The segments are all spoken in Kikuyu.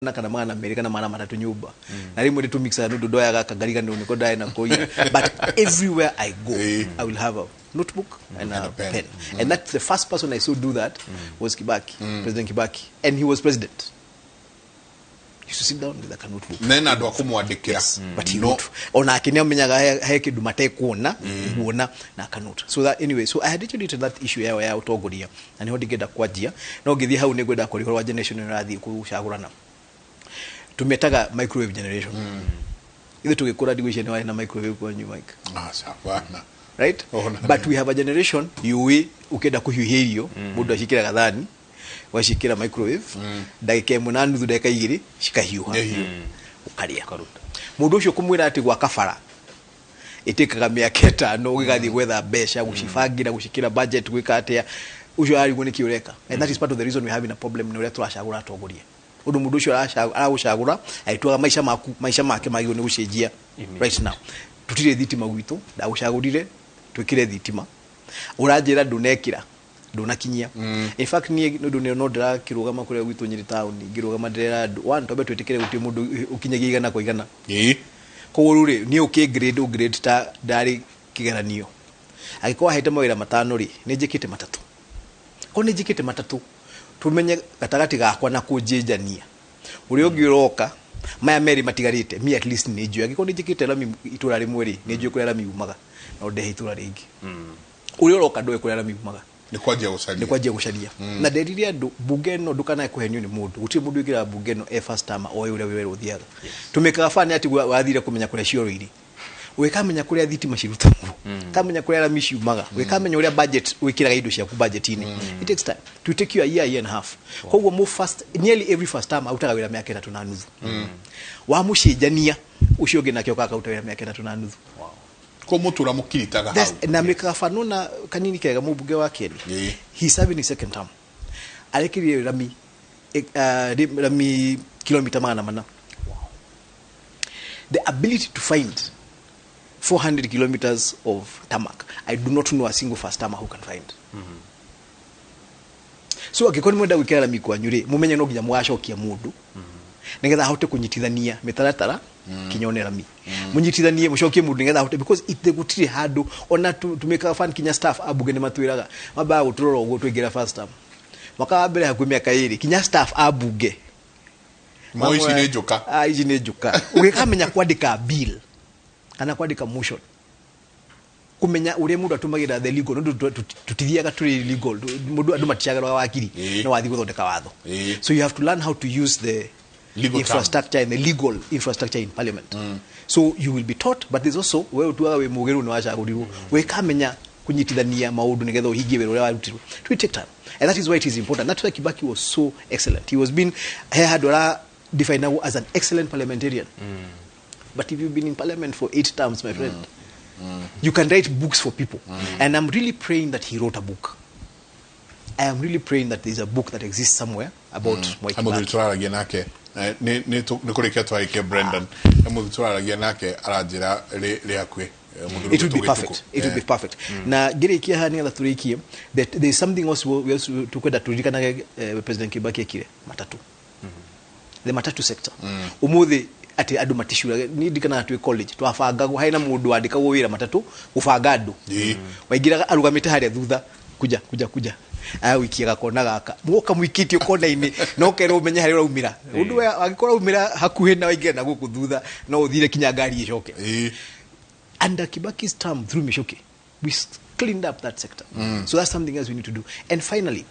Na kana 200 kana 300 nyũmba, na rĩmwe nĩ tũmixaga nĩ ũndũ ndoyaga kangariganĩrwo nĩko ndarĩ nako ira, but everywhere I go, I will have a notebook and a pen. Pen. And that's the first person I saw do that was Kibaki, President Kibaki, and he was president. He used to sit down with like a notebook. Nena andũ a kũmwandĩkĩra. Yes, but he no wrote. Onake nĩ amenyaga he kĩndũ matekuona guona na akanote. So that, anyway, so I had actually that issue yao ya ũtongoria, na nĩho ndingĩenda kwanjia, no ngĩthiĩ hau nĩ ngwenda kwaria ũhoro wa generation ĩno ĩrathiĩ gũcagũrana, tũmĩtaga microwave generation. Ithuĩ tũgĩkũra, ndigwĩciria nĩ warĩ na microwave kwanyu, Mike. Ah, hapana. Right? Ona. But we have a generation yũĩ ũkĩenda kũhiũhia irio, mũndũ acikĩra gathani, ũgacikĩra microwave, ndagĩka 1 na nuthu, ndagĩka 2 cikahiũha. Nĩ hiũ. Ũkarĩa. Mũndũ ũcio kũmwĩra atĩ gwaka bara ĩtĩkaga mĩaka 5, ũgĩgathiĩ gwetha mbeca, gũcibangĩra, gũcikĩra budget, gwĩka atĩa, ũcio ararigwo nĩkĩ ũreka. And that is part of the reason we having a problem nĩ ũrĩa tũracagũra atongoria, ũndũ mũndũ ũcio aragũcagũra agĩtuaga maica maku, maica make magĩrĩirwo nĩ gũcenjia. Right now tũtirĩ thitima gwitũ. Ndagũcagũrire twĩkĩre thitima, ũranjĩra ndũnekĩra, ndũnakinyia. In fact, niĩ nĩ ũndũ no ndĩrakĩrũgama kũrĩa gwitũ Nyĩrĩ taũni, ngĩrũgama ndĩrera andũ one, twambe twĩtĩkĩre gũtirĩ mũndũ ũkinyagia 100%. Koguo rĩu rĩ, niĩ ũkĩ grade, ũ grade ta ndarĩ kĩgeranio, angĩkorwo ahete mawĩra 5 rĩ, nĩ njĩkĩte 3. Korwo nĩ njĩkĩte 3, tũmenye gatagatĩ gakwa na kũnjĩnjania ũrĩa ũngĩ ũroka, maya merĩ matigarĩte, me at least nĩ njũĩ angĩkorwo nĩ njĩkĩte rami itũra rĩmwe rĩ, nĩ njũĩ kũrĩa rami umaga, no ndehe itũra rĩngĩ. Ũrĩa ũroka ndũĩ kũrĩa rami umaga. Nĩ kwanjia gũcaria. Nĩ kwanjia gũcaria. Na nderire andũ, bunge ĩno, ndũkanae kũhenio nĩ mũndũ, gũtirĩ mũndũ wĩingĩraga bunge ĩno e first timer oĩ ũrĩa wĩra ũthiaga. Tũmĩkaga bani atĩ wathire kũmenya kũrĩa cioro irĩ, ũgĩkamenya kũrĩa thitima cirutagwo, kamenya kũrĩa rami ciumaga, ũgĩkamenya ũrĩa budget wĩkĩraga indo ciaku budget-inĩ. It takes time to take you a year, year and a half. Koguo mo first, nearly every first time arutaga wĩra mĩaka 3 na nuthu, wamũcenjania ũcio ũngĩ nake okaga karuta wĩra mĩaka 3 na nuthu. Ko mũtũra mũkiritaga hau. Na mĩkaga fanona kanini kega, mũmbunge wa kerĩ, he serving his second term, arekĩrire rami rami kilomita 400. The ability to find 400 kilometers of tarmac, I do not know a single first timer who can find. So angĩkorwo nĩ mwenda gwĩkĩra rami kwanyu rĩ, mũmenye no nginya mũgacokia mũndũ nĩgetha ahote kũnyitithania mĩtaratara kinya one rami, mũnyitithanie, mũcokie mũndũ nĩgetha ahote, because it gũtirĩ handũ ona tumĩkaga fan. Kinya staff a bunge nĩ matwĩraga, mambaga gũtũrora ũguo twaingĩra first term, mwaka wa mbere hakuhĩ mĩaka 2, kinya staff a bunge. Mo ici nĩ njũka. Ah, ici nĩ njũka. Ũgĩkamenya kwandĩka bill kana kwandĩka motion, kumenya ũrĩa mũndũ atũmagĩra the legal, nĩ ũndũ tũtithiaga tũrĩ legal, mũndũ andũ maticagĩrwo wakiri, no wathiĩ gũthondeka watho. So you have to learn how to use the legal term. Infrastructure and the legal infrastructure in parliament. So you will be taught, but there's also we ũtuaga wĩ mũgĩrũ nĩ wacagũrirwo, wĩkamenya kũnyitithania maũndũ nĩgetha ũhingie wĩra ũrĩa warutirwo. It will take time, and that is why it is important. That's why Kibaki was so excellent. He was been he handũ ara defined as an excellent parliamentarian, but if you've been in parliament for eight terms, my friend, you can write books for people. And I'm really praying that he wrote a book. I am really praying that there's a book that exists somewhere about Mwai He mũthuri Kibaki. Tũraragia nake, nĩ kũrĩkia twarĩkia, Brendan. He mũthuri tũraragia nake aranjĩra rĩ hakuhĩ. Mũthuri It will be ũgwĩtwo perfect. Gĩtukũ. It will be perfect. Na ngĩrĩkia haha nĩgetha tũrĩkie, that there is something else we also tukwenda turirikanage. President Kibaki ekire matatu, the matatu sector. Umuthi atĩ andũ maticuraga. Niĩ ndirikanaga twĩ college twabangagwo, harĩ na mũndũ wandĩkagwo wĩra matatũ gũbanga andũ. Waingĩraga arũgamĩte harĩa thutha, kuja kuja kuja, agũikia gakona gaka, mwoka mũikĩtio kona-inĩ, no kerwo ũmenye harĩa ũraumĩra, ũndũ we angĩkorwo ũraumĩra hakuhĩ na waingĩra na gũkũ thutha, no ũthire kinya ngari ĩcoke. Under Kibaki's term, through Michuki, we cleaned up that sector. So that's something else we need to do. And finally,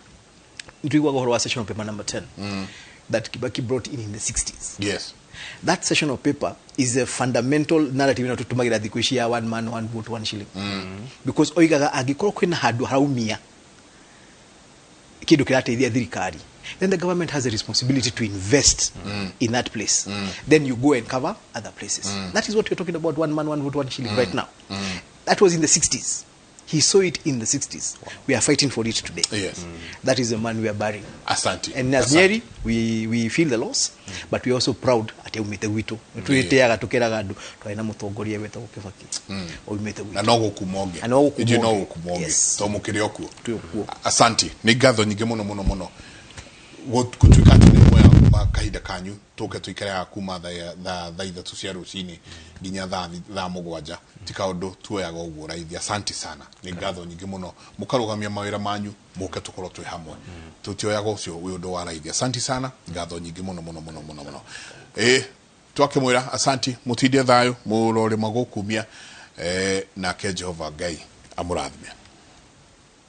nituigwaga ũhoro wa session paper number 10 that Kibaki brought in the 60s. That session of paper is a fundamental narrative ĩno tũtũmagĩra thikũ ici ya one man, one vote, one shilling, because oigaga angĩkorwo kwĩna handũ haraumia kĩndũ kĩrateithia thirikari, then the government has a responsibility to invest in that place. Then you go and cover other places. That is what we're talking about, one man, one vote, one shilling right now. That was in the 60s. He saw it in the 60s. We are fighting for it today. That is the man we are burying. Asante. And as Asante. Nyeri, we feel the loss, but we are also proud atĩ aumĩte gwitũ. Nĩ twĩtĩaga tũkĩraga andũ twarĩ na mũtongoria wetagwo Kibaki oimĩte Na gwitũ. no gũkuma ũngĩ. Na no gũkuma Ithuĩ no ũngĩ. gũkuma ũngĩ. Yes. To mũkĩrĩ o kuo. Twĩ o kuo. Asante, nĩ ngatho nyingĩ mũno mũno mũno. Gũtuĩka atĩ nĩ muoya kahinda kanyu tũke tũikare haha kuma thaa 3 cia rũcinĩ nginya thaa 7, ti kaũndũ tuoyaga ũguo raithi. Asante sana, nĩ ngatho nyingĩ mũno mũkarũgamia mawĩra manyu mũke tũkorwo twĩ hamwe, tũtioyaga ũcio wĩ ũndũ wa raithi. Asante sana, ngatho nyingĩ mũno mũno mũno mũno mũno. Ĩ twakĩmwĩra asanti, mũtinde thayũ, mũrore magũkumia, nake Jehova Ngai amũrathime.